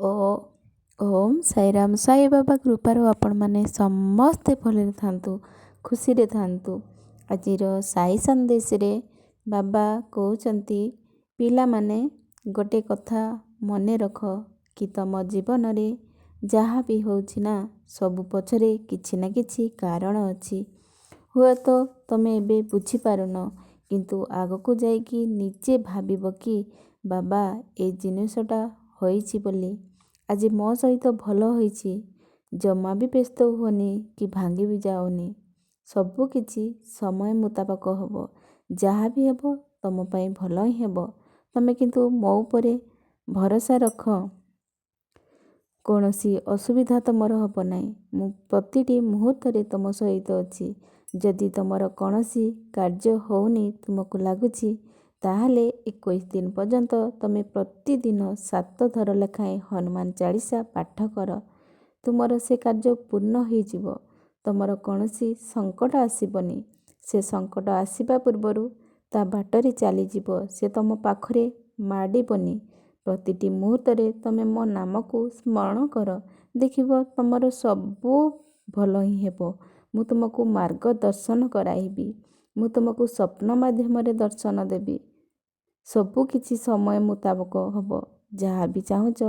ଓ ଓମ୍ ସାଇରାମ। ସାଇ ବାବା କୃପାରୁ ଆପଣମାନେ ସମସ୍ତେ ଭଲରେ ଥାନ୍ତୁ, ଖୁସିରେ ଥାନ୍ତୁ। ଆଜିର ସାଇ ସନ୍ଦେଶରେ ବାବା କହୁଛନ୍ତି, ପିଲାମାନେ ଗୋଟେ କଥା ମନେ ରଖ କି ତମ ଜୀବନରେ ଯାହା ବି ହେଉଛି ନା, ସବୁ ପଛରେ କିଛି ନା କିଛି କାରଣ ଅଛି। ହୁଏତ ତମେ ଏବେ ବୁଝିପାରୁନ, କିନ୍ତୁ ଆଗକୁ ଯାଇକି ନିଜେ ଭାବିବ କି ବାବା ଏ ଜିନିଷଟା ହୋଇଛି ବୋଲି ଆଜି ମୋ ସହିତ ଭଲ ହୋଇଛି। ଜମା ବି ବ୍ୟସ୍ତ ହୁଅନି କି ଭାଙ୍ଗି ବି ଯାଅନି। ସବୁ କିଛି ସମୟ ମୁତାବକ ହେବ। ଯାହା ବି ହେବ ତମ ପାଇଁ ଭଲ ହିଁ ହେବ। ତମେ କିନ୍ତୁ ମୋ ଉପରେ ଭରସା ରଖ। କୌଣସି ଅସୁବିଧା ତୁମର ହେବ ନାହିଁ। ମୁଁ ପ୍ରତିଟି ମୁହୂର୍ତ୍ତରେ ତୁମ ସହିତ ଅଛି। ଯଦି ତୁମର କୌଣସି କାର୍ଯ୍ୟ ହେଉନି ତୁମକୁ ଲାଗୁଛି, ତାହେଲେ 21 ଦିନ ପର୍ଯ୍ୟନ୍ତ ତୁମେ ପ୍ରତିଦିନ 7 ଥର ଲେଖାଏଁ ହନୁମାନ ଚାଳିଶା ପାଠ କର। ତୁମର ସେ କାର୍ଯ୍ୟ ପୂର୍ଣ୍ଣ ହୋଇଯିବ। ତୁମର କୌଣସି ସଙ୍କଟ ଆସିବନି। ସେ ସଙ୍କଟ ଆସିବା ପୂର୍ବରୁ ତା ବାଟରେ ଚାଲିଯିବ। ସେ ତୁମ ପାଖରେ ମାଡ଼ିବନି। ପ୍ରତିଟି ମୁହୂର୍ତ୍ତରେ ତୁମେ ମୋ ନାମକୁ ସ୍ମରଣ କର, ଦେଖିବ ତୁମର ସବୁ ଭଲ ହିଁ ହେବ। ମୁଁ ତୁମକୁ ମାର୍ଗଦର୍ଶନ କରାଇବି। ମୁଁ ତୁମକୁ ସ୍ୱପ୍ନ ମାଧ୍ୟମରେ ଦର୍ଶନ ଦେବି। ସବୁ କିଛି ସମୟ ମୁତାବକ ହେବ। ଯାହା ବି ଚାହୁଁଛ,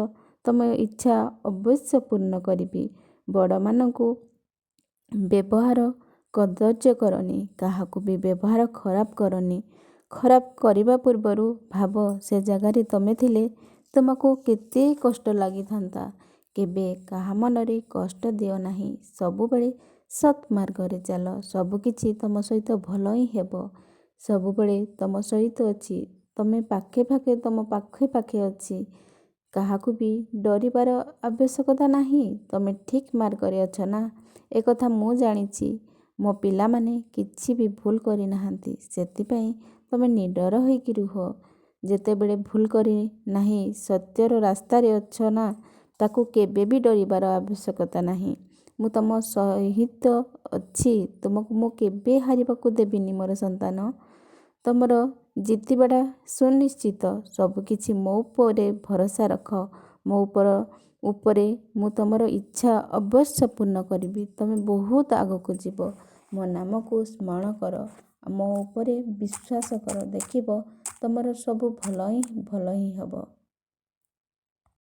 ତୁମ ଇଚ୍ଛା ଅବଶ୍ୟ ପୂର୍ଣ୍ଣ କରିବି। ବଡ଼ମାନଙ୍କୁ ବ୍ୟବହାର କଦର୍ଯ୍ୟ କରନି, କାହାକୁ ବି ବ୍ୟବହାର ଖରାପ କରନି। ଖରାପ କରିବା ପୂର୍ବରୁ ଭାବ, ସେ ଜାଗାରେ ତୁମେ ଥିଲେ ତୁମକୁ କେତେ କଷ୍ଟ ଲାଗିଥାନ୍ତା। କେବେ କାହା ମନରେ କଷ୍ଟ ଦିଅ ନାହିଁ। ସବୁବେଳେ ସତ୍ ମାର୍ଗରେ ଚାଲ। ସବୁକିଛି ତୁମ ସହିତ ଭଲ ହିଁ ହେବ। ସବୁବେଳେ ତୁମ ସହିତ ଅଛି, ତୁମେ ପାଖେ ପାଖେ, ତୁମ ପାଖେ ପାଖେ ଅଛି। କାହାକୁ ବି ଡରିବାର ଆବଶ୍ୟକତା ନାହିଁ। ତୁମେ ଠିକ୍ ମାର୍ଗରେ ଅଛ ନା, ଏକଥା ମୁଁ ଜାଣିଛି। ମୋ ପିଲାମାନେ କିଛି ବି ଭୁଲ କରିନାହାନ୍ତି, ସେଥିପାଇଁ ତୁମେ ନିଡ଼ର ହୋଇକି ରୁହ। ଯେତେବେଳେ ଭୁଲ କରି ନାହିଁ, ସତ୍ୟର ରାସ୍ତାରେ ଅଛ ନା, ତାକୁ କେବେ ବି ଡରିବାର ଆବଶ୍ୟକତା ନାହିଁ। ମୁଁ ତୁମ ସହିତ ଅଛି। ତୁମକୁ ମୁଁ କେବେ ହାରିବାକୁ ଦେବିନି। ମୋର ସନ୍ତାନ, ତୁମର ଜିତିବାଟା ସୁନିଶ୍ଚିତ। ସବୁକିଛି ମୋ ଉପରେ ଭରସା ରଖ। ମୋ ଉପରେ ମୁଁ ତୁମର ଇଚ୍ଛା ଅବଶ୍ୟ ପୂର୍ଣ୍ଣ କରିବି। ତୁମେ ବହୁତ ଆଗକୁ ଯିବ। ମୋ ନାମକୁ ସ୍ମରଣ କର, ମୋ ଉପରେ ବିଶ୍ୱାସ କର, ଦେଖିବ ତୁମର ସବୁ ଭଲ ହିଁ ଭଲ ହିଁ ହେବ।